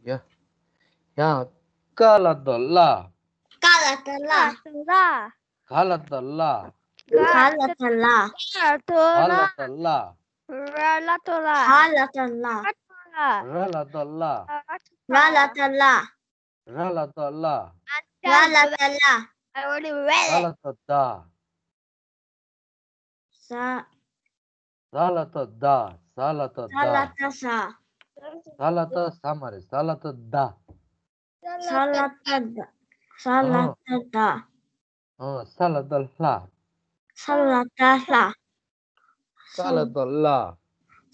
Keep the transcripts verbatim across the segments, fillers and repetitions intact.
ཡ། ཡ། ཀ་ལ་བཏགས་ཀླ། ཀ་ལ་བཏགས་ཀླ། ཀ་ལ་བཏགས་ཀླ། ག་ལ་བཏགས་ག་ལ་བཏགས་གླ། ག་ལ་བཏགས་ག་ལ་གླ། བཏགས་གླ། ར་ལ་བཏགས་ར། ག་ལ་བཏགས་གླ། ར་ལ་བཏགས་གླ། ར་ལ་བཏགས་གླ། ར་ལ་བཏགས་གླ། ར་ལ་བཏགས་གླ། ར་ལ་བཏགས་གླ། ག་ལ་བཏགས་ག་ལ་བཏགས་གདའ། ཟ། ཟ་ལ་བཏགས་ཟླ། ཟ་ལ་བཏགས་ཟ་ལ་ཟླ། བཏགས་ཟ། ཟ་ལ་བཏགས་ཟ་མ་རེད། ཟ་ལ་བཏགས་ཟླ། ཟ་ལ་བཏགས་ཟ་ལ་བཏགས་ཟླ། ཨང་། ཨང་། ས་ལ་བཏགས་སླ། ས་ལ་བཏགས་སླ། ས་ལ་བཏགས་སླ།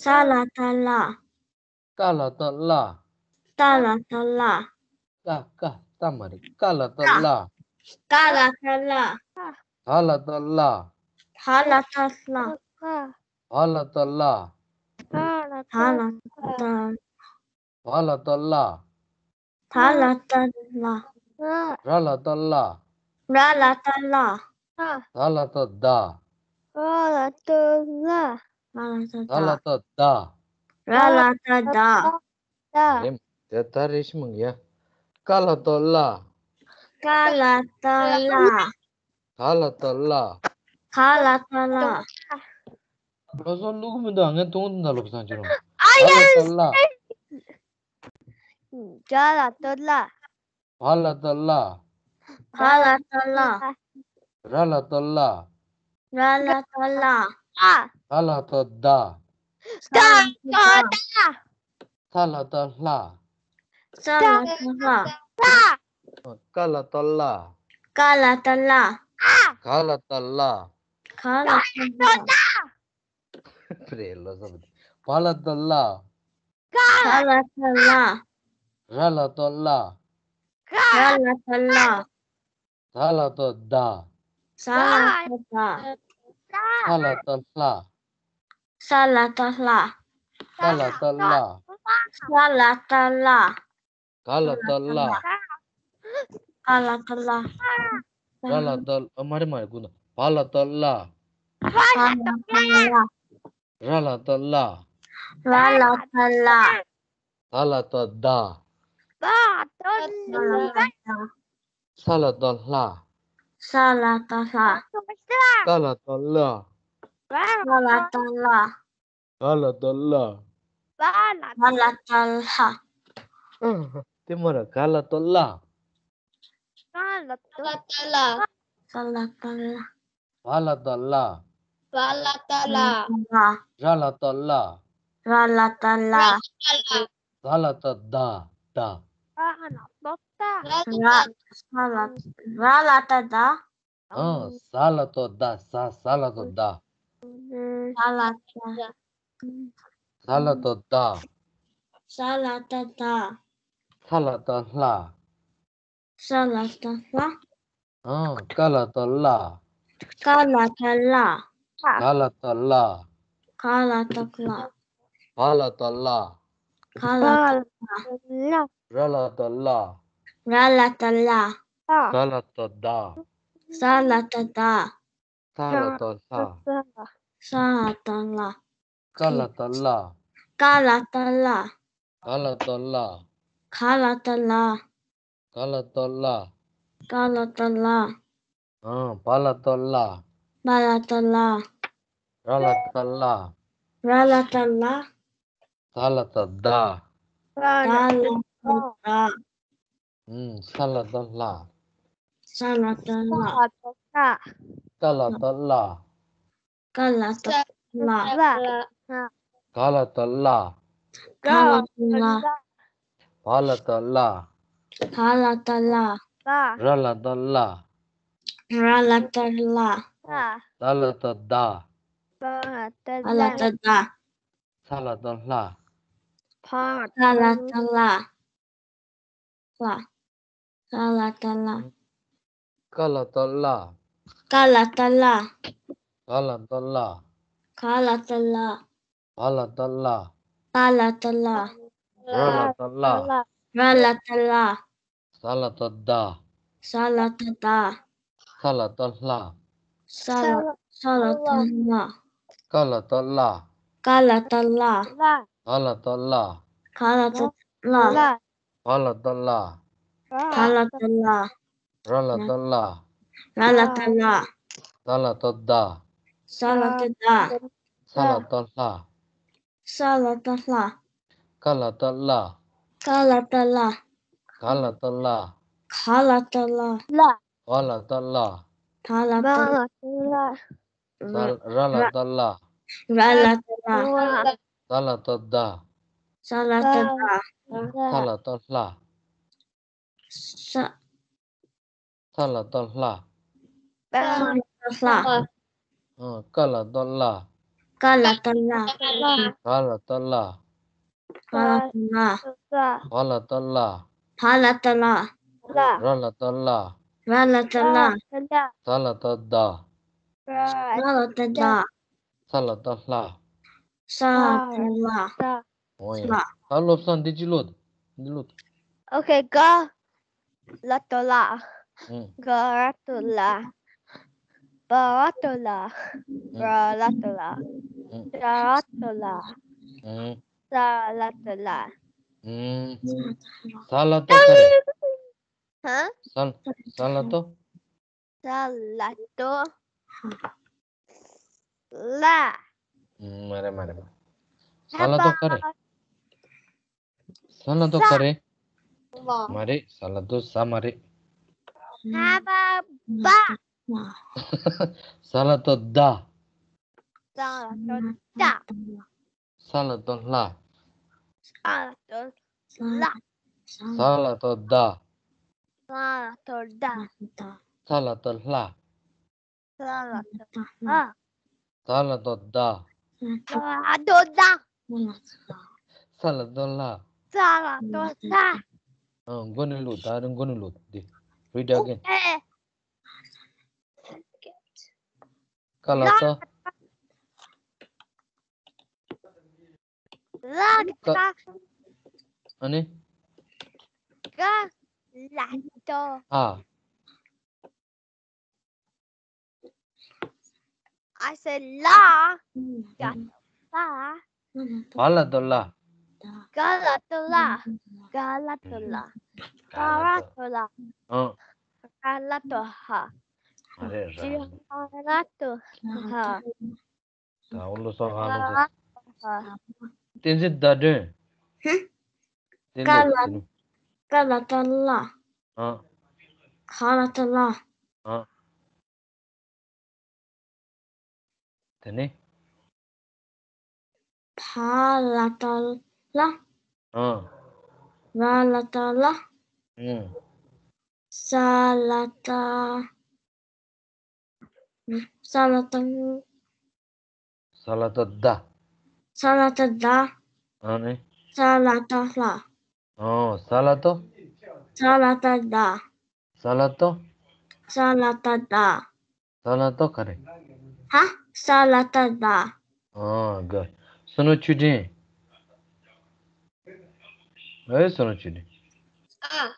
ས་ལ་བཏགས་སླ། ཏ་ལ་བཏགས་ཏླ། ཏ་ལ་བཏགས་ཏླ། ཀ་ཀ་ཏ་མ་རེད། ཀ་ལ་བཏགས་ཀླ། ཀ་ལ་བཏགས་ཀླ། ག་ལ་བཏགས་གླ། ག་ལ་བཏགས་གླ། བ་ལ་བཏགས་བླ། བ་ལ་བཏགས་བ་ལ་བཏགས་བ་ལ་བཏགས་བླ། བ་ལ་བཏགས་བླ། ར་ལ་བཏགས་རླ། ར་ལ་བཏགས་རླ། ད་ལ་བཏགས་ད། ར་ལ་བཏགས་རྡ། ར་ལ་བཏགས་ད་ལ་བཏགས་ད། ར་ལ་བཏགས་ད། རེད། དེ་ད་རེ་ཞིག་མང་ཡ། ཀ་ལ་བཏགས་ཀླ། ཀ་ལ་བཏགས་ཀླ། ག་ལ་བཏགས་གླ། ག་ལ་བཏགས་གླ། ལོ་སོ་ལུག་མི་འདུག་ངས་མཐོང་འདུག་ལོ་བཟང་ཅི་རུང་། ག་ལ་བཏགས་གླ། ག་ལ་བཏགས་གླ། བ་ལ་བཏགས་བླ། བ་ལ་བཏགས་བླ། ར་ལ་བཏགས་རླ། ར་ལ་བཏགས་རླ། ག་ལ་བཏགས་གདའ། ག་ལ་བཏགས་གདའ། ས་ལ་བཏགས་སླ། ས་ལ་བཏགས་སླ། ཀ་ལ་བཏགས་ཀླ། ཀ་ལ་བཏགས་ཀླ། ག་ལ་བཏགས་གླ། ག་ལ་བཏགས་གླ། བ་ལ་བཏགས་གླ། ག་ལ་བཏགས་གླ། ར་ལ་བཏགས་རླ། ར་ལ་བཏགས་རླ། ད་ལ་བཏགས་དད། ད་ལ་བཏགས་དད། ས་ལ་བཏགས་སླ། ས་ལ་བཏགས་སླ། ས་ལ་བཏགས་གླ། ས་ལ་བཏགས་གླ། ག་ལ་བཏགས་གླ། ག་ལ་བཏགས་གླ། ར་ལ་བཏགས་ཨ་མ་རེད་མ་རེད་གོ་ན། བ་ལ་བཏགས་བླ། བ་ལ་བཏགས་བླ། ར་ལ་བཏགས་རླ། ར་ལ་བཏགས་རླ། ད་ལ་བཏགས་དད། ད་ལ་བཏགས་དད། ས་ལ་བཏགས་སླ། ས་ལ་བཏགས་སླ། ཀ་ལ་བཏགས་ཀླ། ཀ་ལ་བཏགས་ཀླ། ག་ལ་བཏགས་གླ། ག་ལ་བཏགས་གླ། དེ་མོ་ར་ག་ལ་བཏགས་གླ། ག་ལ་བཏགས་གླ། ག་ལ་བཏགས་གླ། བ་ལ་བཏགས་བླ། བ་ལ་བཏགས་བླ། ར་ལ་བཏགས་རླ། ར་ལ་བཏགས་རླ། ད་ལ་བཏགས་དད། དད། ར་ལ་བཏགས་དད། ཨང་། ཟ་ལ་བཏགས་ཟླ། ཟ་ཟ་ལ་བཏགས་ཟླ། ཟ་ལ་བཏགས་ཟླ། ཟ་ལ་བཏགས་དད། ཟ་ལ་བཏགས་དད། ས་ལ་བཏགས་སླ། ས་ལ་བཏགས་སླ། ཨང་། ཀ་ལ་བཏགས་ཀླ། ཀ་ལ་བཏགས་ཀླ། ག་ལ་བཏགས་གླ། ག་ལ་བཏགས་གླ། བ་ལ་བཏགས་བླ། བ་ལ་བཏགས་བླ། ར་ལ་བཏགས་རླ། ར་ལ་བཏགས་རླ། ད་ལ་བཏགས་དད། ད་ལ་བཏགས་དད། ས་ལ་བཏགས་སླ། ས་ལ་བཏགས་སླ། ཀ་ལ་བཏགས་ཀླ། ཀ་ལ་བཏགས་ཀླ། ག་ལ་བཏགས་གླ། ག་ལ་བཏགས་གླ། ག་ལ་བཏགས་གླ། ག་ལ་བཏགས་གླ། ཨང་། བ་ལ་བཏགས་བླ། བ་ལ་བཏགས་བླ། ར་ལ་བཏགས་རླ། ར་ལ་བཏགས་རླ། ད་ལ་བཏགས་དད། ད་ལ་བཏགས་དད། ཨུམ། ས་ལ་བཏགས་སླ། ས་ལ་བཏགས་སླ། ཀ་ལ་བཏགས་ཀླ། ཀ་ལ་བཏགས་ཀླ། ག་ལ་བཏགས་གླ། ག་ལ་བཏགས་གླ། བ་ལ་བཏགས་བླ། བ་ལ་བཏགས་བླ། ར་ལ་བཏགས་རླ། ར་ལ་བཏགས་རླ། ད་ལ་བཏགས་དད། ད་ལ་བཏགས་དད། ས་ལ་བཏགས་སླ། ས་ལ་བཏགས་སླ། ལ། ལ་ལ་ཏ་ལ། ཀ་ལ་ཏ་ལ། ཀ་ལ་ཏ་ལ། ག་ལ་ཏ་ལ། ག་ལ་ཏ་ལ། བ་ལ་ཏ་ལ། བ་ལ་ཏ་ལ། ར་ལ་ཏ་ལ། ར་ལ་ཏ་ལ། ཟ་ལ་ཏ་ཟླ། ཟ་ལ་ཏ་ཟླ། ས་ལ་ཏ་ལྷ། ས་ལ་ས་ལ་ཏ་ལྷ། ཀ་ལ་ཏ་ཀླ། ཀ་ལ་ཏ་ཀླ། ག་ལ་ཏ་གླ། ག་ལ་ཏ་གླ། བ་ལ་བཏགས་བླ། བ་ལ་བཏགས་བླ། ར་ལ་བཏགས་རླ། ར་ལ་བཏགས་རླ། ད་ལ་བཏགས་ཟླ། ས་ལ་བཏགས་ཟླ། ས་ལ་བཏགས་ལྷ། ས་ལ་བཏགས་ལྷ། ཀ་ལ་བཏགས་ཀླ། ཀ་ལ་བཏགས་ཀླ། ག་ལ་བཏགས་གླ། ག་ལ་བཏགས་གླ། ལ། ག་ལ་བཏགས་གླ། ག་ལ་བཏགས་གླ། ལ། ས། ར་ལ་བཏགས་རླ། ར་ལ་བཏགས་རླ། ལ། ད་ལ་བཏགས་ཟླ། ད་ལ་བཏགས་ཟླ། ད་ལ་བཏགས་ལྷ། ས། ས་ལ་བཏགས་ལྷ། ས་ལ་བཏགས་ལྷ། ཨ། ཀ་ལ་བཏགས་ཀླ། ཀ་ལ་བཏགས་ཀླ། ག་ལ་བཏགས་གླ། ག་ལ་བཏགས་གླ། བ་ལ་བཏགས་བླ། བ་ལ་བཏགས་བླ། ར་ལ་བཏགས་རླ། ར་ལ་བཏགས་རླ། ད་ལ་བཏགས་ཟླ། ད་ལ་བཏགས་ཟླ། ས་ལ་བཏགས་ལྷ། ས་ལ་བཏགས་ལྷ། འོ་ཡ། ལྷ། ད་བློ་བཟང་འདི་ཅི་ལོ། འདི་ལོ། ཨོ་ཁེ། ག་ལ་བཏགས་ག་ལ། ཨང་། ག་ལ་བཏགས་ག་ལ། བ་ལ་བཏགས་བ་ལ། ཨང་། ར་ལ་བཏགས་ར། ཨང་། ར་ལ་བཏགས་ར། ཨང་། ས་ལ་བཏགས་སླ། ཨང་། ས་ལ་བཏགས་ག་རེ། ཧ། ས། ས་ལ་བཏགས། ས་ལ་བཏགས་སླ། ཨང་། མ་རེད་མ་རེད་མ་རེད། ས་ལ་བཏགས་ག་རེ། ས་ལ་བཏགས་ག་རེ། ས། མ་རེད། ས་ལ་བཏགས་ས་མ་རེད། ས་ལ་བཏགས་སྦ། ས་ལ་བཏགས་སྡ། ས་ལ་བཏགས་སྡ། ས་ལ་བཏགས་སླ། ས་ལ་བཏགས་སླ། ས་ལ་བཏགས་སྡ། ས་ལ་བཏགས་སྡ། ས་ལ་བཏགས་སླ། ས་ལ་བཏགས་སླ། ས་ལ་བཏགས་སྡ། ས་ལ་བཏགས་སྡ། ས་ལ་བཏགས་སླ། ས་ལ་བཏགས་སླ། ཨ། མགོ་ནས་ཀློག་ད་རིང་མགོ་ནས་ཀློག་འདི། Read again. ཀ་ལ་བཏགས། ལ་ཀ། ཨ་ནི། ཀ་ལ་བཏགས། ཨ། I said ལ། ཀ་ལ་བཏགས་ལ། བ་ལ་བཏགས་བ། ག་ལ་བཏགས་ག། ག་ལ་བཏགས་ག་ལ་བཏགས་ག་ལ་བཏགས་ལ། ཨ། ར་ལ་བཏགས་ར། ཨ་རེ་ར། ཇ་ལ་བཏགས་ཇ། ད་འུ་ལོ་སོ་ཧ་ལོ་སོ། བཏགས་བཏགས་བཏགས། བསྟན་འཛིན་བརྡ་དོན། ཧུ། དེ་ཀ་ལ། ལ། ཀ་ལ་བཏགས་ཀླ། ཨ། ག་ལ་བཏགས་གླ། ཨ། དེ་ནས། བ་ལ་བཏགས་བ། ཨ། ར་ལ་བཏགས་ར། ཨང་། ས་ལ་བཏགས། ས་ལ་བཏགས། ས་ལ་བཏགས་སྡ། ས་ལ་བཏགས་སྡ། ཨ་ནི། ས་ལ་བཏགས་སླ། ཨོ། ས་ལ་བཏགས། ས་ལ་བཏགས་སྡ། ས་ལ་བཏགས། ས་ལ་བཏགས་སྡ། ས་ལ་བཏགས་ག་རེ། ཧ། ས་ལ་བཏགས་སྡ། ཨོ། ག་བསོད་ནམས་ཆོས་སྒྲོན། ཨེ། བསོད་ནམས་ཆོས་སྒྲོན། ཨ།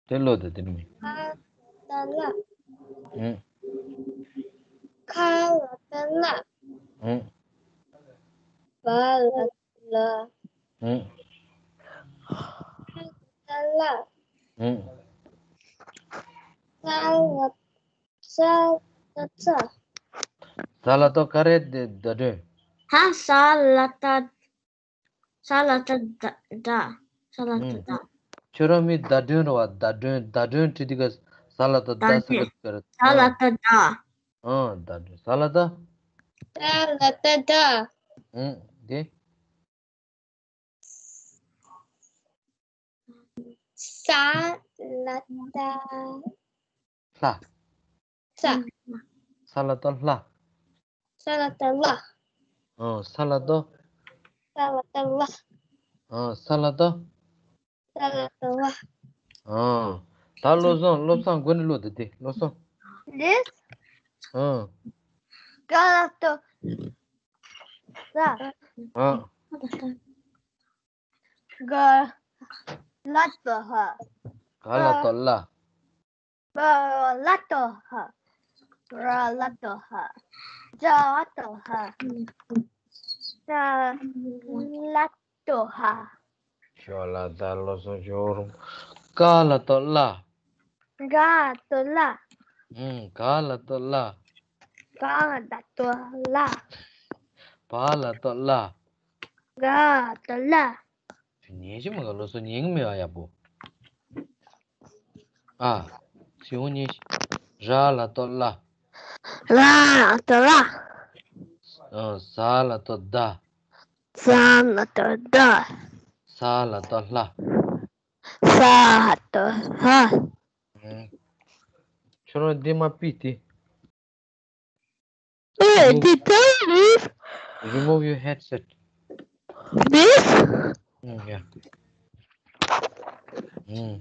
དེ་ཀློག་དང་དེ་ནི་མིན། ཁ་ལ་བཏགས་ལ། ཨང་། ཁ་ལ་བཏགས་ལ། ཨང་། བ་ལ་བཏགས་བ། ཨང་། ས་ལ་བཏགས་སླ། ཨང་། ས་ལ། ས་ལ་བཏགས་ས། ས་ལ་བཏགས་ག་རེ་དེ་བརྡ་དོན། ཧ། ས་ལ་བཏགས། ས་ལ་བཏགས་སྡ། སྡ། ས་ལ་བཏགས་སྡ། ཁྱོད་རང་མི་བརྡ་དོན་རེད་བ། བརྡ་དོན། བརྡ་དོན་བྲིས་དུས་ཀ་ས་ལ་བཏགས་སྡ་ཟེར་གི་རེད། ས་ལ་བཏགས་སྡ། ཨང་། བརྡ་དོན། ས་ལ་བཏགས། ས་ལ་བཏགས་སྡ། ཨང་། དེ། ས་ལ་བཏགས་སླ། ས། ས་ལ་བཏགས་སླ། ས་ལ་བཏགས་སླ། ཨང་། ས་ལ་བཏགས། ས་ལ་བཏགས་སླ། ཨང་། ས་ལ་བཏགས། ས་ལ་བཏགས་སླ། ཨང་། ད་བློ་བཟང་། བློ་བཟང་མགོ་ནས་ཀློག་དང་དེ། བློ་བཟང་། འདི། ཨང་། ག་ལ་བཏགས་ག། ཨང་། ག་ལ་བཏགས་ག། ག་ལ་བཏགས་གླ། བ་ལ་བཏགས་བྷ། ར་ལ་བཏགས་རྷ། ཇ་ལ་བཏགས་ཇྷ། ས་ལ་བཏགས་སྷ། ཞོ་ལ་ད་ལོ་སོ་ཞོ་རུང་། ཀ་ལ་ཏོ་ལ། ག་ཏོ་ལ། ཨུམ། ག་ལ་ཏོ་ལ། ག་ལ་ཏོ་ལ། བ་ལ་ཏོ་བླ། ག་ཏོ་བླ། ཉན་ཤི་མ་ག་ལོ་སོ་ཉན་གི་མེད་པ་ཡག་པོ། ཨ། ཤི་འོ་ཉན་ཤི། ར་ལ་ཏོ་རླ། ར་ལ་ཏོ་རླ། ཨ། ཟ་ལ་ཏོ་ཟླ། ཟ་ལ་ཏོ་ཟླ། ས་ལ་ཏོ་སླ། ས་ལ་ཏོ་སླ། ཨ། ཁྱོད་རང་འདི་མ་པི་དེ། Hey, remove, did they leave? Remove your headset. This? Mm, yeah. Mm.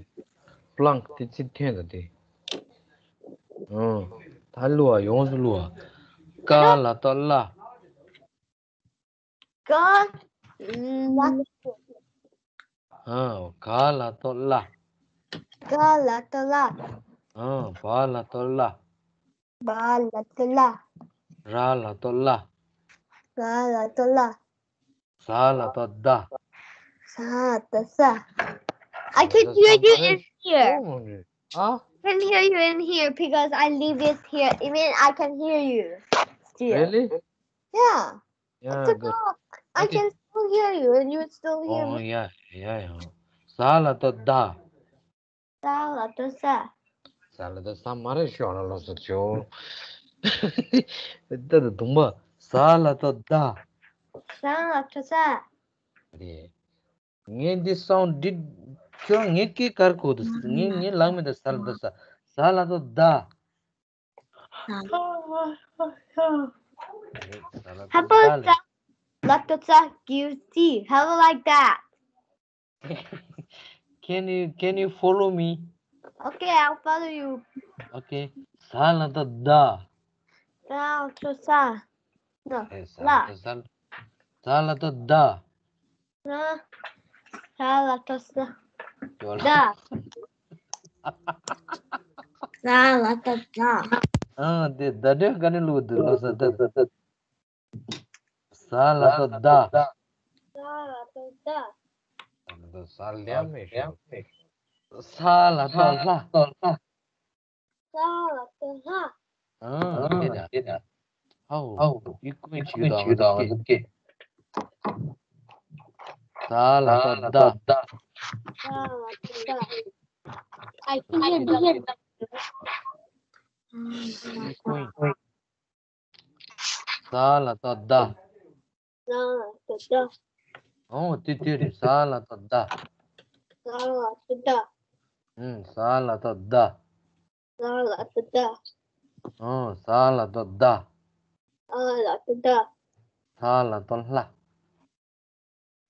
Blank, དེ་ཚིག་ཐོན་ད་དེ། ཨང་། ད་བླུ་བ་ཡོངས་སུ་བླུ་བ། ཀ་ལ་ཏོ་བླ། ག་ལ་ཏོ། ཨང་། ག་ལ་ཏོ་གླ། ག་ལ་ཏོ་གླ། ཨང་། བ་ལ་ཏོ་བླ། བ་ལ་ཏོ་བླ། ར་ལ་ཏོ་བླ། ར་ལ་ཏོ་བླ། ཟ་ལ་ཏོ་ཟླ། ཟ་ལ་ཏོ་ཟླ། I can hear you in here. ཨ། Can hear you in here because I leave it here. I mean, I can hear you still. Really? Yeah. Yeah, it's a good. I can still hear you, and you still hear me. Oh, yeah, yeah, yeah. ཟ་ལ་ཏོ་ཟླ། ཟ་ལ་ཏོ་ཟླ། ཟ་ལ་ཏོ་ཟླ་མ་རེད་ཤོག་ལ་ལོ་སོ་ཅོ། ད་ད་དུང་པ། ཟ་ལ་ཏོ་ཟླ། ཟ་ལ་ཏོ་ཟླ། རེད། ངས་འདི་སའུན་ཌི་ཁྱོད་ངས་སྐད་གར་གོ་དུ་ངས་ངས་ལག་མེད་དུ་ཟ་ལ་ཏོ་ཟ། ཟ་ལ་ཏོ་ཟླ། How about that? How about that? Guilty. How like that? Can you can you follow me? Okay, I'll follow you. Okay. ཟ་ལ་ཏོ་ཟླ། ཟ་ལ་ཏོ་ཟླ། ཟ་ལ་ཏོ་ཟླ། ཟ་ལ་ཏོ་ཟླ། ཟ་ལ་ཏོ་ཟླ། ཟ་ལ་ཏོ་ཟླ། ཨ་དེ་ཟླ་སྒྲོན་ག་ནས་བླུགས་འདུག་ལོ་ཟ་ད། ཟ་ལ་ཏོ་ཟླ། ཟ་ལ་ཏོ་ཟླ། ཟ་ལ་ཏོ་ཟླ། ཟ་ལ་ཏོ་ལྷ། ཟ་ལ་ཏོ་ལྷ། ཨ་དེ་ད། ཧའོ། ཡི་ཀུན་ཆུ་དང་ང་ཚོ་སྐད། ཟ་ལ་ཏོ་ཟླ། ཟ་ལ་ཏོ་ཟླ། I can hear you. ཟ་ལ་ཏོ་ཟླ། ཟ་ལ་ཏོ་ཟླ། ཨོ་དེ་དེ་རེད། ཟ་ལ་ཏོ་ཟླ། ཟ་ལ་ཏོ་ཟླ། ཨུམ། ཟ་ལ་ཏོ་ཟླ། ཟ་ལ་ཏོ་ཟླ། ཨོ་ཟ་ལ་ཏོ་ཟླ། ཟ་ལ་ཏོ་ཟླ། ས་ལ་ཏོ་སླ།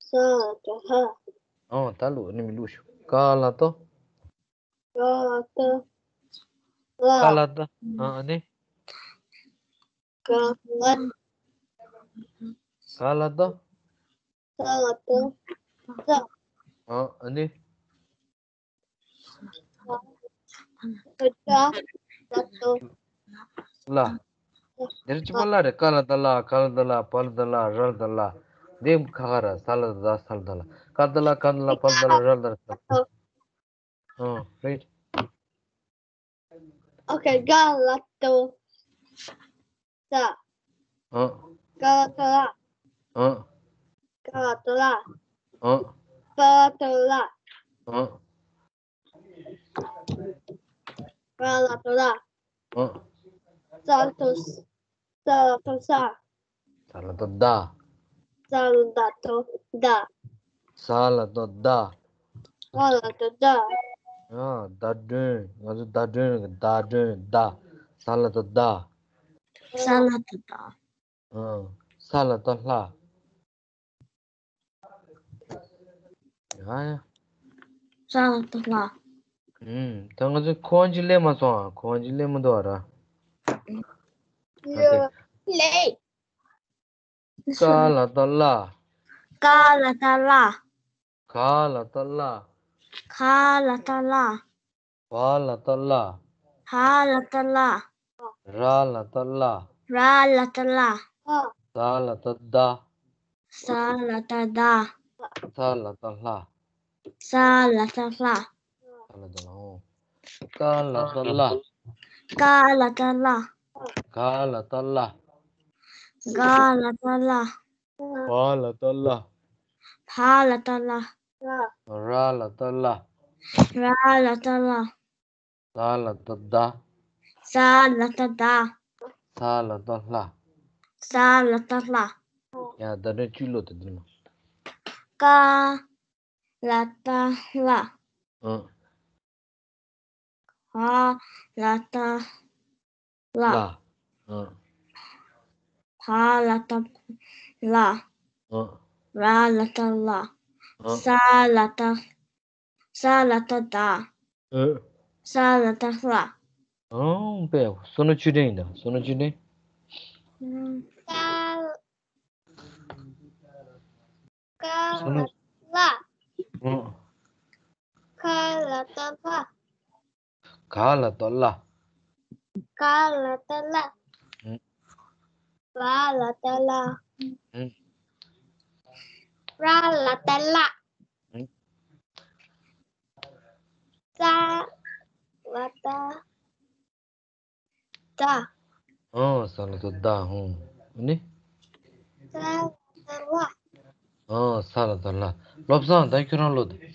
ས་ལ་ཏོ་སླ། ཨོ་ད་ལུག་ནི་མི་ལུག་ཤོ། ཀ་ལ་ཏོ། ཀ་ལ་ཏོ། ཀ་ལ་ཏོ། ཨ་ནི། ཀ་ལ། ཀ་ལ་ཏོ། ཀ་ལ་ཏོ། ཀ། ཨ་ནི། ཀ་ལ་ཏོ། ལ། དེར་ཅི་པ་ལ་རེད། ཀ་ལ་ཏ་ལ། ག་ལ་ཏ་ལ། བ་ལ་ཏ་ལ། ར་ལ་ཏ་ལ། འདི་ཁ་ཁ་ར། ས་ལ་ཏ་ས་ལ་ཏ་ལ། ཀ་ཏ་ལ། ག་ཏ་ལ། བ་ལ་ཏ་ལ། ར་ལ་ཏ་ལ། ཨོ་རེད། Okay, ག་ལ་ཏོ། ཏ། ཨོ། ག་ལ་ཏ་ལ། ཨོ། ག་ལ་ཏ་ལ། ཨོ། བ་ལ་ཏ་ལ། ཨོ། བ་ལ་ཏ་ལ། ཨོ། ས་ལ་ཏོ། ས་ལ་ཏོ་ས། ས་ལ་ཏོ་ཟླ། ས་ལ་ཏོ་ཟླ། ས་ལ་ཏོ་ཟླ། ས་ལ་ཏོ་ཟླ། ཨ། ཟླ་སྒྲོན། ང་ཚོ་ཟླ་སྒྲོན། ཟླ་སྒྲོན་ཟླ། ས་ལ་ཏོ་ཟླ། ས་ལ་ཏོ་ཟླ། ཨ། ས་ལ་ཏོ་སླ། ཡ་ཡ། ས་ལ་ཏོ་སླ། ཨུམ། ད་ང་ཚོ་ཁོང་ཅི་ལས་མ་སོང་ཨ། ཁོང་ཅི་ལས་མ་འདུག་ཨ་ར། ཡ། ལེ། ཀ་ལ་ཏ་ལ། ཀ་ལ་ཏ་ལ། ག་ལ་ཏ་ལ། ག་ལ་ཏ་ལ། བ་ལ་ཏ་ལ། བ་ལ་ཏ་ལ། ར་ལ་ཏ་ལ། ར་ལ་ཏ་ལ། ཟ་ལ་ཏ་ཟླ། ཟ་ལ་ཏ་ཟླ། ས་ལ་ཏ་སླ། ས་ལ་བཏགས་སླ། ས་ལ་བཏགས་སླ། ཨོ། ཀ་ལ་བཏགས་ཀླ། ཀ་ལ་བཏགས་ཀླ། ག་ལ་བཏགས་གླ། ག་ལ་བཏགས་གླ། བ་ལ་བཏགས་བླ། བ་ལ་བཏགས་བླ། ར་ལ་བཏགས་རླ། ར་ལ་བཏགས་རླ། ད་ལ་བཏགས་དད། ས་ལ་བཏགས་དད། ས་ལ་བཏགས་སླ། ས་ལ་བཏགས་སླ། ཡ་ད་དོན་གཅིག་ཀློག་དང་འདི་མ། ཀ་ལ་བཏགས་ཀླ། ཨ། ག་ལ་བཏགས་གླ། གླ། ཨ། བ་ལ་བཏགས་བླ། ཨ། ར་ལ་བཏགས་རླ། ཨ། ས་ལ་བཏགས། ས་ལ་བཏགས་སྡ། ཨ། ས་ལ་བཏགས་སླ། ཨང་པས། བསོད་ནམས་ཆོས་སྒྲོན་ཡིན་ད། བསོད་ནམས་ཆོས་སྒྲོན། ཨ། ཀ་ལ་བཏགས་སླ། ཨ། ཁ་ལ་བཏགས་ཁླ། ག་ལ་བཏགས་གླ། ག་ལ་བཏགས་གླ། ཨ། བ་ལ་བཏགས་བླ། ཨ། ར་ལ་བཏགས་རླ། ཨ། ས་ལ་བཏགས་སྡ། ཨ། ས་ལ་བཏགས་སྡ། ཨ་ནི། ས་ལ་བཏགས་སླ། ཨ། ས་ལ་བཏགས་སླ། བློ་བཟང་ད་ཁྱོད་རང་ཀློག་དང་།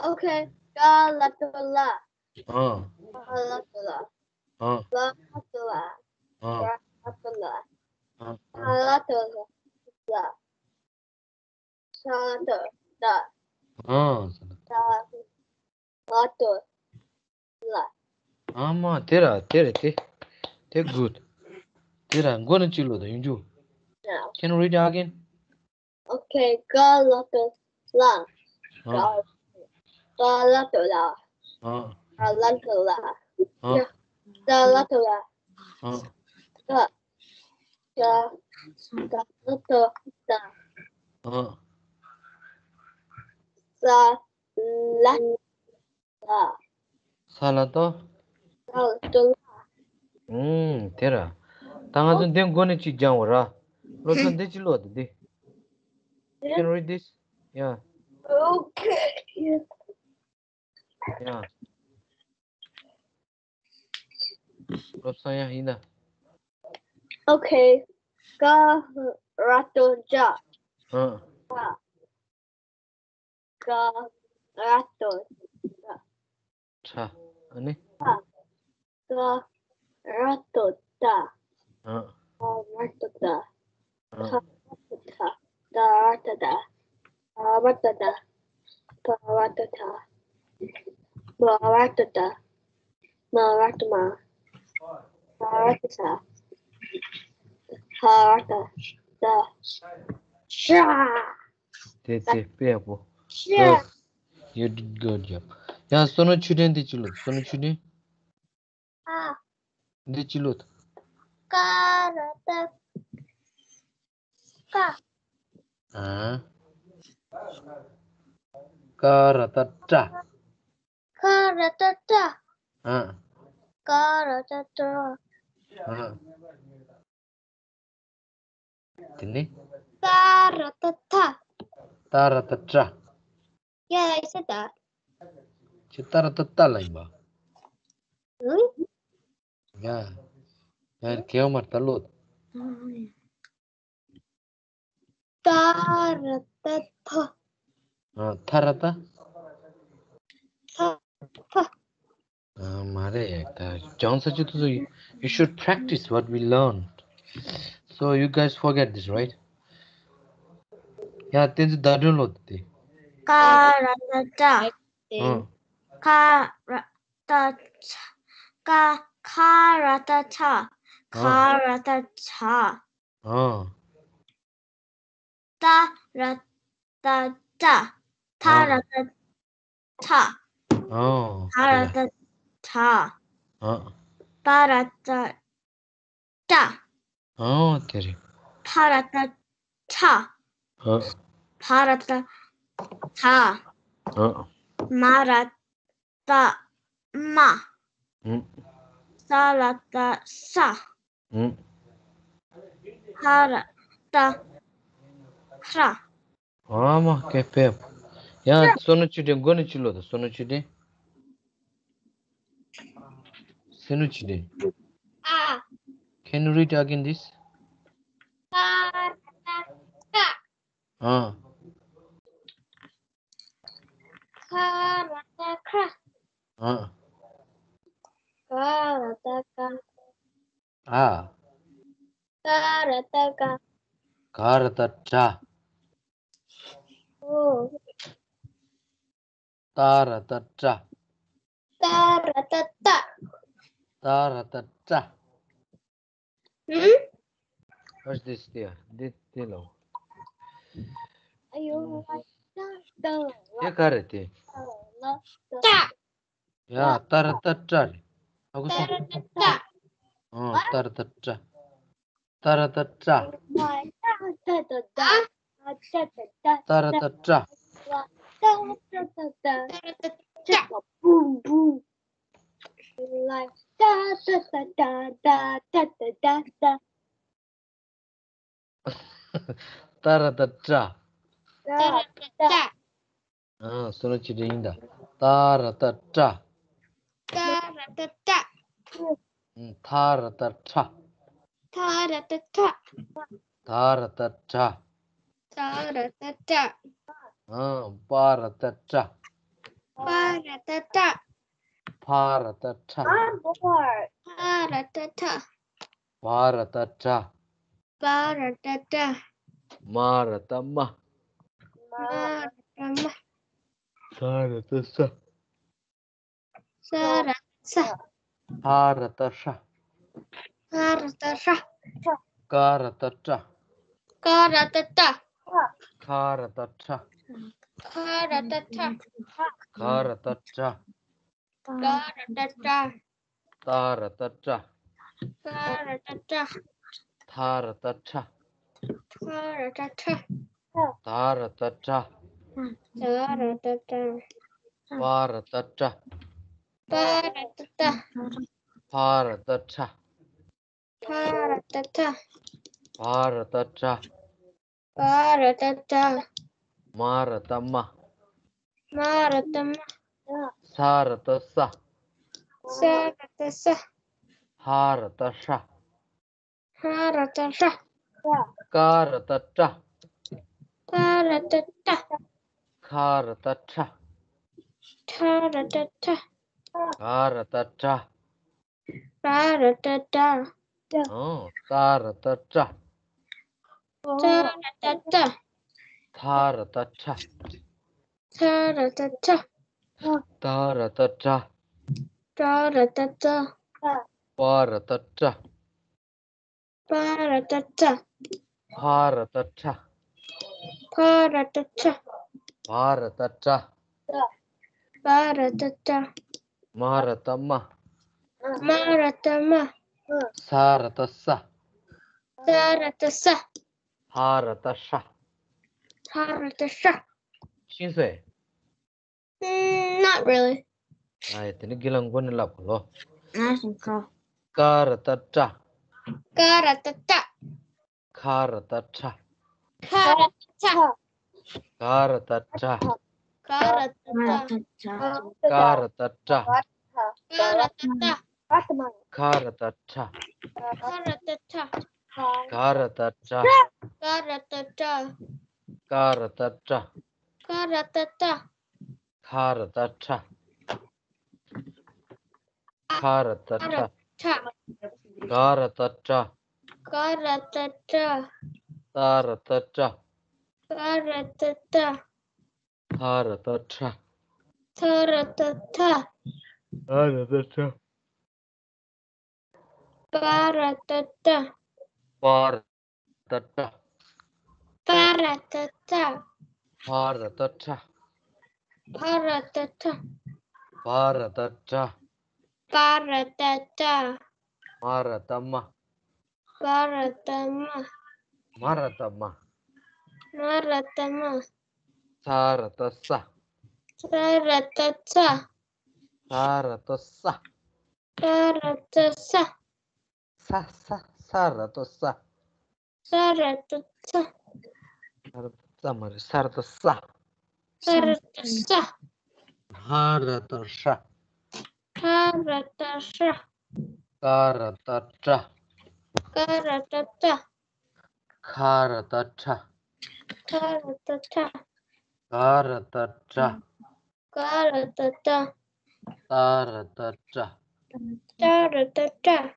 ཨོ་ཁེ། ཀ་ལ་བཏགས་ཀླ། ཨ། ག་ལ་བཏགས་གླ། ཨ། ལ་ལ་བཏགས་ལ། ཨ། ར་ལ་བཏགས་རླ། ཨ། ཨ་ལ་བཏགས་ལ། ས་ལ་བཏགས་སྡ། ཨ། ས་ལ། ད་ལ་བཏགས་སླ། ཨ་མ་དེ་ར་དེ་ར་དེ། དེ་good. དེ་ར་མགོ་ནས་གཅིག་ཀློག་དང་ཡོང་རྒྱུ། Yeah. Can you read it again? Okay, ག་ལ་བཏགས་གླ། ཨ། ག་ལ་བཏགས་གླ། ཨ། ག་ལ་བཏགས་གླ། ཨ། ད་ལ་བཏགས་གླ། ཨ། ད། ད། ད་ལ་བཏགས་ད། ཨ། ས་ལ། ལ། ས་ལ་བཏགས། ལ་ལ་བཏགས་ལ། ཨུམ། དེ་ར། ད་ང་ཚོ་འདི་མགོ་ནས་གཅིག་སྦྱང་བ་ར། བློ་བཟང་འདི་གཅིག་ཀློག་དང་འདི། Can you read this? Yeah. Okay. Yeah. བློ་བཟང་ཡ་ཡིན་ན། Okay. ག་ར་བཏགས་གྲ། ཨ། གྲ། ག་ར་བཏགས་གྲ། གྲ། ཨ་ནི། གྲ། ག་ར་བཏགས་གྲ། ཨ། ག་ར་བཏགས་གྲ། ཨ། ཁ་ར་བཏགས་ཁྲ། ད་ར་བཏགས་དྲ། ག་ར་བཏགས་གྲ། ག་ར་བཏགས་གྲ། མ་ར་བཏགས་མྲ། མ་ར་བཏགས་མྲ། ད་ར་བཏགས་དྲ། ད་ར་བཏགས་དྲ། ཤ། དེ་དེ་དཔེ་ཡག་པོ། ཤ། Good. You did good job. ཡང་བསོད་ནམས་ཆོས་སྒྲོན་འདི་གཅིག་ཀློག་བསོད་ནམས་ཆོས་སྒྲོན། ཨ། འདི་གཅིག་ཀློག་ཀ་ར་བཏགས་ཀྲ། ཨ། ཀ་ར་བཏགས་ཀྲ། ཀ་ར་བཏགས་ཀྲ། ཨ། ཀ་ར་བཏགས་ཀྲ། ཨ། དེ་ནས། ཏ་ར་བཏགས་ཏྲ། ཏ་ར་བཏགས་ཏྲ། Yeah, I said that. ཁྱེད་ཏ་ར་བཏགས་ཏྲ་ལ་ཡིན་པ། Really? Yeah. ཡ་གེ་མར་ད་ལོ། ཏ་ར་བཏགས་ཐ། ཨ། ཐ་ར་བཏགས། ཐ། ཐ། ཨ། མ་རེད། ད་སྦྱང་ས་ཅི་ཐུབ་ཚོད། You should practice what we learned. So you guys forget this, right? ཡ་བསྟན་འཛིན་ཟླ་སྒྲོན་ཀློག་དེ། ཀ་ར་བཏགས་ཀྲ། ཨ། ཀ་ར་བཏགས་ཀྲ། ཀ། ཁ་ར་བཏགས་ཁྲ། ཨ། ཁ་ར་བཏགས་ཁྲ། ཨ། ཏ་ར་བཏགས་ཏྲ། ཏ་ར་བཏགས་ཏྲ། ཨ། ཏ་ར་བཏགས་ཏྲ། ཨ། པ་ར་བཏགས་པྲ། ཨ། དེ་རེད། ཕ་ར་བཏགས་ཕྲ། ཨ། བ་ར་བཏགས་བྲ། ཨ། མ་ར་བཏགས་མྲ། ཨ། ས་ལ་བཏགས་སྲ། ཨ། ཧ་ར་བཏགས་ཧྲ། ཨ་མ་ཀེ་པེ། ཡང་བསོད་ནམས་ཆོས་སྒྲོན་མགོ་ནས་ཅི་ལོ་དང་བསོད་ནམས་ཆོས་སྒྲོན། བསོད་ནམས་ཆོས་སྒྲོན། ཨ། Can you read again this? ཀ་ར་ཏ་ཀ། ཨ། ཁ་ར་ཏ་ཁ། ཨ། ག་ར་ཏ་ག། ཨ། ག་ར་ཏ་ག། ག་ར་ཏ་གྲ། ཨོ། ཏ་ར་ཏ་ཏྲ། ཏ་ར་ཏ་ཏ། ཏ་ར་ཏ་ཏྲ། ཧུམ། What's this there? འདི་འདི་ལོ། ཨ་ཡོ། ཏ་ཏ། དེ་ག་རེ་དེ། ཏ། ཡ། ཏ་ར་ཏ་ཏྲ་རེད། ཧ་གོ་སོང་། ཏ་ར་ཏ་ཏྲ། ཨོ། ཏ་ར་ཏ་ཏྲ། ཏ་ར་ཏ་ཏྲ། ཏ་ར་ཏ་ཏྲ། ཏ་ར་ཏ་ཏྲ། ཏ་ར་ཏ་ཏྲ། ཨ། བསོད་ནམས་ཆོས་སྒྲོན་ཡིན་ད། ཏ་ར་ཏ་ཏྲ། ཏ་ར་ཏ་ཏྲ། ཨ། ཐ་ར་ཏ་ཐྲ། ཐ་ར་ཏ་ཐྲ། ཏ་ར་ཏ་ཏྲ། ཏ་ར་ཏ་ཏྲ། ཨ། པ་ར་ཏ་ཏྲ། པ་ར་ཏ་ཏྲ། ཕ་ར་ཏ་ཕྲ། ཕ་ར་ཏ་ཕྲ། བ་ར་ཏ་བྲ། བ་ར་ཏ་བྲ། མ་ར་ཏ་མ། མ་ར་ཏ་མ། ས་ར་ཏ་ས། ས་ར་ཏ་ས། ཧ་ར་ཏ་ཧྲ། ཧ་ར་ཏ་ཧྲ། ཀ་ར་ཏ་ཀྲ། ཀ་ར་ཏ་ཀྲ། ཁ་ར་ཏ་ཁྲ། ཁ་ར་ཏ་ཁྲ། ག་ར་ཏ་གྲ། ག་ར་ཏ་གྲ། ཏ་ར་ཏ་ཏྲ། ཏ་ར་ཏ་ཏྲ། ཐ་ར་ཏ་ཐྲ། ཐ་ར་ཏ་ཏྲ། ད་ར་ཏ་དྲ། ད་ར་ཏ་ཏྲ། པ་ར་ཏ་ཏྲ། པ་ར་ཏ་ཏྲ། ཕ་ར་ཏ་ཕྲ། ཕ་ར་ཏ་ཕྲ། བ་ར་ཏ་བྲ། བ་ར་ཏ་བྲ། མ་ར་ཏ་མ། མ་ར་ཏ་མ། ས་ར་ཏ་ས། ས་ར་ཏ་ས། ཧ་ར་ཏ་ཧྲ། ཧ་ར་ཏ་ཧྲ། ཀ་ར་ཏ་ཀྲ། ཀ་ར་ཏ་ཀྲ། ཁ་ར་ཏ་ཁྲ། ཁ་ར་ཏ་ཁྲ། ག་ར་ཏ་གྲ། ག་ར་ཏ་གྲ། ཨོ། ཏ་ར་ཏ་ཏྲ། ཏ་ར་ཏ་ཏྲ། ཐ་ར་ཏ་ཐྲ། ཐ་ར་ཏ་ཐྲ། ད་ར་ཏ་དྲ། ད་ར་ཏ་དྲ། པ་ར་ཏ་པྲ། པ་ར་ཏ་པྲ། ཕ་ར་ཏ་ཕྲ། ཕ་ར་ཏ་ཕྲ། བ་ར་ཏ་བྲ། བ་ར་ཏ་བྲ། མ་ར་ཏ་མ། མ་ར་ཏ་མ། ས་ར་ཏ་ས། ས་ར་ཏ་ས། ཧ་ར་ཏ་ཧྲ། ཧ་ར་ཏ་ཧྲ། ཤེས་སོང་ངས། Mm, not really. ཨ་ཡ། དེ་ནི་དགེ་ལགས་མགོ་ནས་ལབ་གོ་ལོ། ང་ཞིག་གོ། ཀ་ར་ཏ་ཀྲ། ཀ་ར་ཏ་ཀྲ། ཁ་ར་ཏ་ཁྲ། ཁ་ར་ཏ་ཁྲ། ག་ར་ཏ་གྲ། ག་ར་ཏ་གྲ། ག་ར་ཏ་ཏྲ། ག་ར་ཏ་ཏྲ། ཁ་ར་ཏ་ཁྲ། ཁ་ར་ཏ་ཁྲ། ག་ར་ཏ་གྲ། ག་ར་ཏ་གྲ། ག་ར་ཏ་ཏྲ། ག་ར་ཏ་ཏྲ། ཁ་ར་ཏ་ཁྲ། ཁ་ར་ཏ་ཁྲ། ཁ་ར་ཏ་ཁྲ། ག་ར་ཏ་གྲ། ག་ར་ཏ་གྲ། ཏ་ར་ཏ་ཏྲ། ཏ་ར་ཏ་ཏྲ། ཐ་ར་ཏ་ཐྲ། ཐ་ར་ཏ་ཐྲ། ད་ར་ཏ་ད། པ་ར་ཏ་པྲ། པ་ར་ཏ་པྲ། པ་ར་ཏ་པྲ། ཕ་ར་ཏ་ཕྲ། ཕ་ར་ཏ་ཕྲ། བ་ར་ཏ་བྲ། བ་ར་ཏ་བྲ། མ་ར་ཏ་མ། མ་ར་ཏ་མ། མ་ར་ཏ་མ། མ་ར་ཏ་མ། ས་ར་ཏ་ས། ས་ར་ཏ་ས། ས་ར་ཏ་ས། ས་ར་ཏ་ས། ས་ས་ས་ར་ཏ་ས། ས་ར་ཏ་ས། ས་ར་ཏ་ས་མ་རེད། ས་ར་ཏ་ས། ཤ་ར་ཏ་ཤ། ཧ་ར་ཏ་ཧྲ། ཧ་ར་ཏ་ཧྲ། ཀ་ར་ཏ་ཀྲ། ཀ་ར་ཏ་ཀྲ། ཁ་ར་ཏ་ཁྲ། ཁ་ར་ཏ་ཁྲ། ག་ར་ཏ་གྲ། ག་ར་ཏ་གྲ། ཏ་ར་ཏ་ཏྲ། ཏ་ར་ཏ་ཏྲ།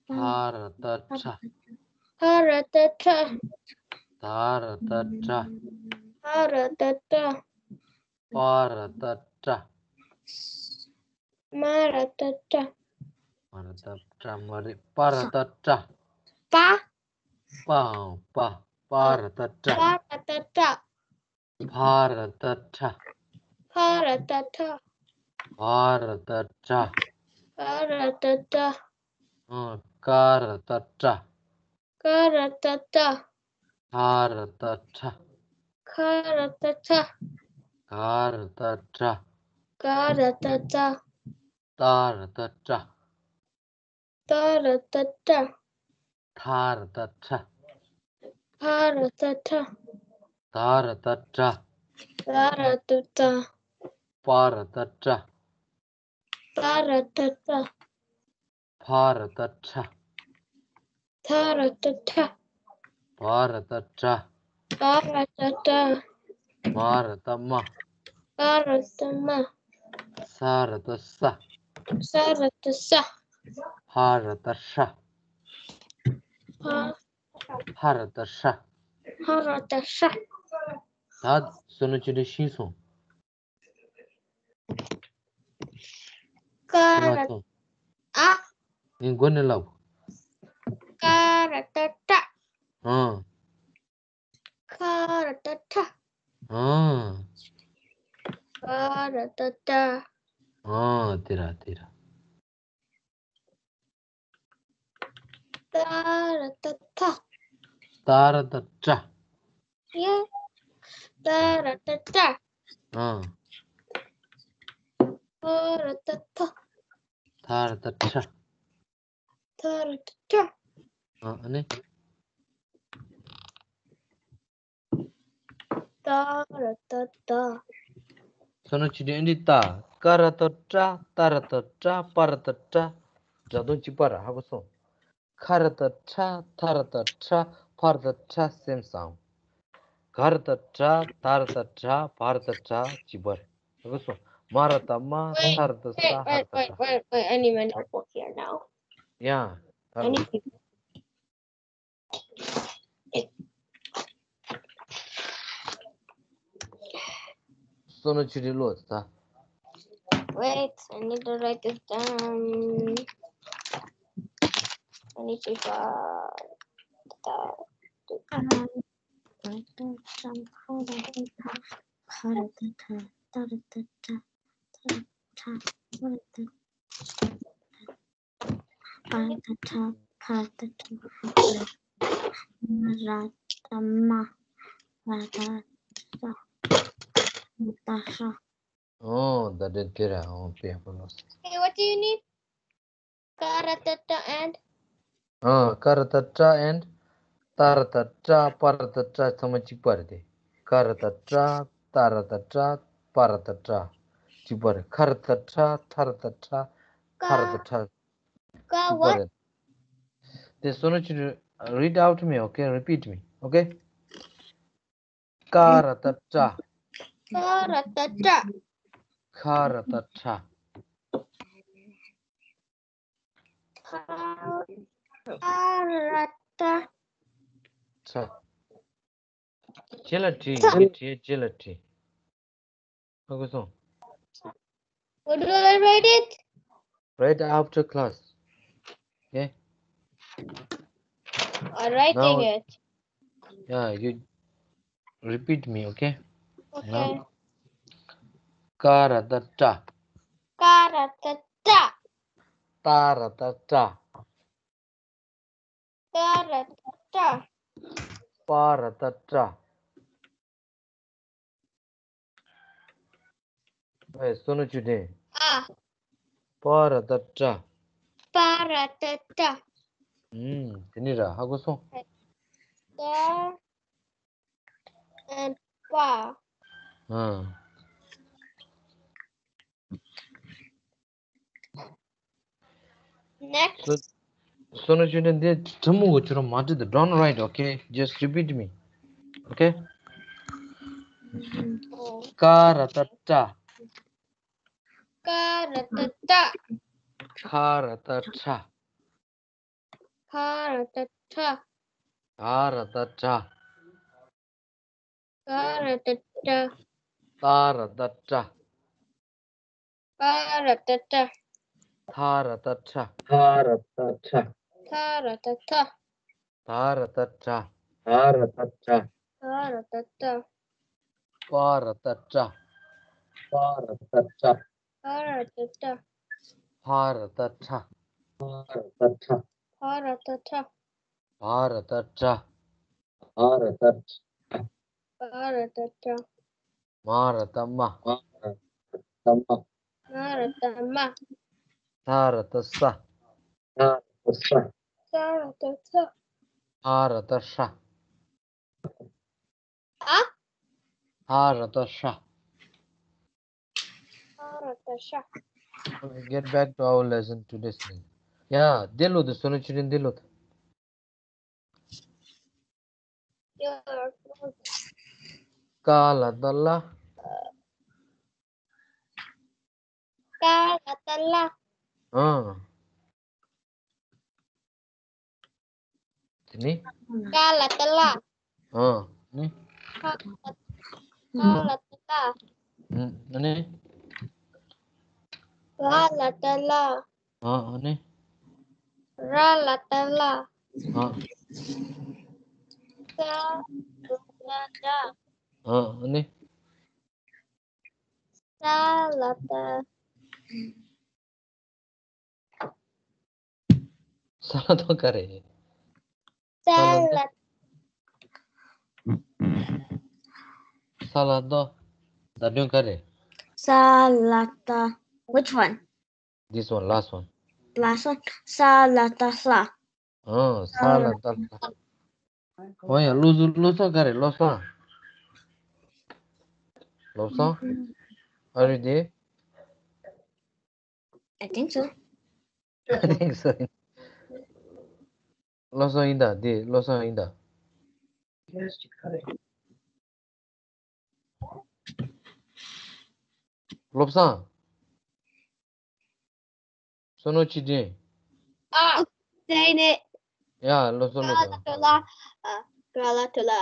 ཕ་ར་ཏ་ཕྲ། ཕ་ར་ཏ་ཕྲ། ད་ར་ཏ་དྲ། ད་ར་ཏ་དྲ། པ་ར་ཏ་པྲ། མ་ར་ཏ་པྲ། མ་ར་ཏ་པྲ་མ་རེད། པ་ར་ཏ་པྲ། པ། པའང་པ། པ་ར་ཏ་པྲ། པ་ར་ཏ་པྲ། ཕ་ར་ཏ་ཕྲ། ཕ་ར་ཏ་ཕྲ། བ་ར་ཏ་བྲ། བ་ར་ཏ་བྲ། ཨ། ཀ་ར་ཏ་ཀྲ། ཀ་ར་ཏ་ཀྲ། ཁ་ར་ཏ་ཁྲ། ཁ་ར་ཏ་ཁྲ། ག་ར་ཏ་གྲ། ག་ར་ཏ་གྲ། ཏ་ར་ཏ་ཏྲ། ཏ་ར་ཏ་ཏྲ། ཐ་ར་ཏ་ཐྲ། ཐ་ར་ཏ་ཏྲ། ད་ར་ཏ་ཏྲ། ད་ར་ཏ་ཏྲ། པ་ར་ཏ་པྲ། པ་ར་ཏ་པྲ། ཕ་ར་ཏ་ཕྲ། ཐ་ར་ཏ་ཐྲ། བ་ར་ཏ་བྲ། བ་ར་ཏ་བྲ། མ་ར་ཏ་མ། མ་ར་ཏ་མ། ས་ར་ཏ་སྲ། ས་ར་ཏ་སྲ། ཧ་ར་ཏ་ཧྲ། ཧ། ཧ་ར་ཏ་ཧྲ། ཧ་ར་ཏ་ཧྲ། ད་བསོད་ནམས་ཆོས་སྒྲོན་ཤེས་སོང་། ཀ་ར་ཏ། ཨ། ངས་མགོ་ནས་ལབ། ཀ་ར་ཏ་ཀྲ། ཨ། ཁ་ར་ཏ་ཁྲ། ཨ། ག་ར་ཏ་གྲ། ཨ། དེ་ར་དེ་ར། ཏ་ར་ཏ་ཐ། ཏ་ར་ཏ་ཏྲ། ཡ། ཏ་ར་ཏ་ཏྲ། ཨ། ཐ་ར་ཏ་ཐ། ཐ་ར་ཏ་ཐྲ། ཐ་ར་ཏ་ཐྲ། ཨ། ཨ་ནི། ཏ་ར་ཏ་ཏ། བསོད་ནམས་ཆོས་སྒྲོན། ཨེ་འདི་ལྟ། ཀ་ར་ཏ་ཀྲ། ཏ་ར་ཏ་ཏྲ། པ་ར་ཏ་པྲ། སྒྲ་གདངས་གཅིག་པ་ར། ཧ་གོ་སོང་། ཁ་ར་ཏ་ཁྲ། ཐ་ར་ཏ་ཁྲ། ཕ་ར་ཏ་ཕྲ། སེམས་བཟང་། ག་ར་ཏ་གྲ། ད་ར་ཏ་དྲ། བ་ར་ཏ་བྲ། གཅིག་པ་རེད། ཧ་གོ་སོང་། མ་ར་ཏ་མ། ས་ར་ཏ་ས། ཧ་ར་ཏ་ཧྲ། Wait, wait, wait, wait. I need my notebook here now. ཡ། ད་I need to བསོད་ནམས་ཆོས་སྒྲོན་ཀློག་ད། Wait, I need to write this down. I need to, uh, the, ཁ་ར་ཏ་ཁྲ། ཐ་ར་ཏ་ཐྲ། ཏ་ར་ཏ་ཏྲ། ཐ་ར་ཏ་ཐྲ། བ་ར་ཏ་བྲ། པ་ར་ཏ་པྲ། ཕ་ར་ཏ་ཕྲ། མ་ར་ཏ་མ། ར་ཏ་ར། མ་ཏ་ར། ཨོ། ད་དེ་དེ་ར། ཨོ། དཔེ་ཡག་པོ་ལོས། Hey, what do you need? ཀ་ར་ཏ་ཏྲ་and? ཨ། ཀ་ར་ཏ་ཏྲ་and ཏ་ར་ཏ་ཏྲ། པ་ར་ཏ་པྲ། ཚང་མ་གཅིག་པ་རེད་དེ། ཀ་ར་ཏ་ཏྲ། ཏ་ར་ཏ་ཏྲ། པ་ར་ཏ་པྲ། གཅིག་པ་རེད། ཁ་ར་ཏ་ཁྲ། ཐ་ར་ཏ་ཁྲ། ཁ་ར་ཏ་ཁྲ། ཀ་གཅིག་པ་what? རེད། དེ་བསོད་ནམས་ཆོས་སྒྲོན། Read out to me, okay? Repeat me, okay? ཀ་ར་ཏ་ཀྲ། ཀ་ར་ཏ་ཀྲ། ཁ་ར་ཏ་ཁྲ། ཁ་ར་ཏ་ཁྲ། རྗེས་ལ་བྲིས། ཁྲ། ངས་བྲིས། རྗེས་ལ་བྲིས། ཧ་གོ་སོང་། Where do I write it? Right after class. Okay? I'm writing now, it. Yeah, you repeat me, okay? Okay. Now, ཀ་ར་ཏ་ཀྲ། ཀ་ར་ཏ་ཀྲ། ཏ་ར་ཏ་ཏྲ། ཏ་ར་ཏ་ཏྲ། པ་ར་ཏ་པྲ། ཨེ། བསོད་ནམས་ཆོས་སྒྲོན། ཨ། པ་ར་ཏ་པྲ། པ་ར་ཏ་པྲ། ཨུམ། དེ་ནི་ར། ཧ་གོ་སོང་། ཏ་and པ། ཨ། Next. བསོད་ནམས་ཆོས་སྒྲོན། འདི་ཁྲི་མོ་གི་ཁྱོད་རང་མ་བྲིས་ཏེ། Don't write, okay? Just repeat me. Okay? ཀ་ར་བཏགས་ཀྲ། ཀ་ར་བཏགས་ཀྲ། ཁ་ར་བཏགས་ཁྲ། ཁ་ར་བཏགས་ཁྲ། ག་ར་བཏགས་གྲ། ག་ར་བཏགས་གྲ། ཏ་ར་བཏགས་ཏྲ། པ་ར་བཏགས་པྲ། ཐ་ར་བཏགས་ཐྲ། ཐ་ར་བཏགས་ཐྲ། ཐ་ར་བཏགས་ཐ། ད་ར་བཏགས་དྲ། ད་ར་བཏགས་དྲ། ད་ར་བཏགས་ད། པ་ར་བཏགས་པྲ། པ་ར་བཏགས་པྲ། པ་ར་བཏགས་པྲ། ཕ་ར་བཏགས་ཕྲ། ཕ་ར་བཏགས་ཕྲ། ཕ་ར་བཏགས་ཕྲ། བ་ར་བཏགས་བྲ། བ་ར་བཏགས་བྲ། བ་ར་བཏགས་བྲ། མ་ར་བཏགས་མ། མ་ར་བཏགས་མ། མ་ར་བཏགས་མ། ས་ར་བཏགས་ས། ས་ར་བཏགས་ས། ས་ར་བཏགས་ས། ཧ་ར་བཏགས་ཧྲ། ཨ། ཧ་ར་བཏགས་ཧྲ། ཧ་ར་བཏགས་ཧྲ། Get back to our lesson today's lesson. ཡ། འདི་ཀློག་དང་། བསོད་ནམས་ཆོས་སྒྲོན། འདི་ཀློག་དང་། ཀ་ལ་བཏགས་གླ། ཀ་ལ་བཏགས་གླ། ཨང་། དེ་ནི། ཀ་ལ་བཏགས་གླ། ཨང་། ནི། ཁ་ལ་ཁ་ལ་བཏགས་ཁ། ཨང་། ནི། ག་ལ་བཏགས་གླ། ཨང་། ནི། ར་ལ་བཏགས་ར། ཨང་། ས་ལ་བཏགས་སྲ། ཨང་། ནི། ས་ལ་བཏགས། ས་ལ་བཏགས་ག་རེ། ས་ལ། ས་ལ་བཏགས། བརྡ་དོན་ག་རེ། ས་ལ་བཏགས། Which one? This one, last one. Last one. ས་ལ་བཏགས་སྲ། ཨང་། ས་ལ་བཏགས་སྲ། ཨོ་ཡ། བློ་བཟང་། བློ་བཟང་ག་རེ། བློ་བཟང་། བློ་བཟང་། Are you there? I think so. I think so. བློ་བཟང་ཡིན་ད། འདི་བློ་བཟང་ཡིན་ད། བློ་བཟང་། བསོད་ནམས་ཆོས་སྒྲོན། ཨ། Say it. ཡ། བློ་བཟང་། བློ་བཟང་། ཏོ་ལ། ཨ། ག་ལ་ཏོ་ལ།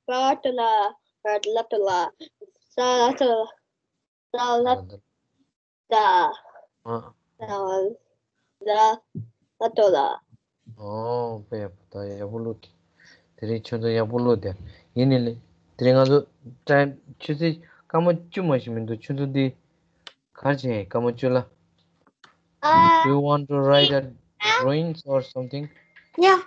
པ་ཏོ་ལ། ར་ལ་ཏོ་ལ། ས་ལ་ཏོ་ལ། ས་ལ་ཏ། ཨ། ས་ལ་ཏོ་ལ། ཨོ། དཔེ་ཡག་པོ། ད་ཡག་པོ་ཀློག་དེ། དེ་རིང་ཁྱོད་ཚོ་ཡག་པོ་ཀློག་དེ། ཡིན་ནི་ལེ། དེ་རིང་ང་ཚོ་time ཆུ་ཚོད་སྐར་མ་བཅུ་མ་ཞིག་མི་འདུག་ཁྱོད་ཚོ་འདི་ག་རེ་བྱེད། སྐར་མ་བཅུ་ལ། ཨ། Do you want to write a drawings or something? Yeah.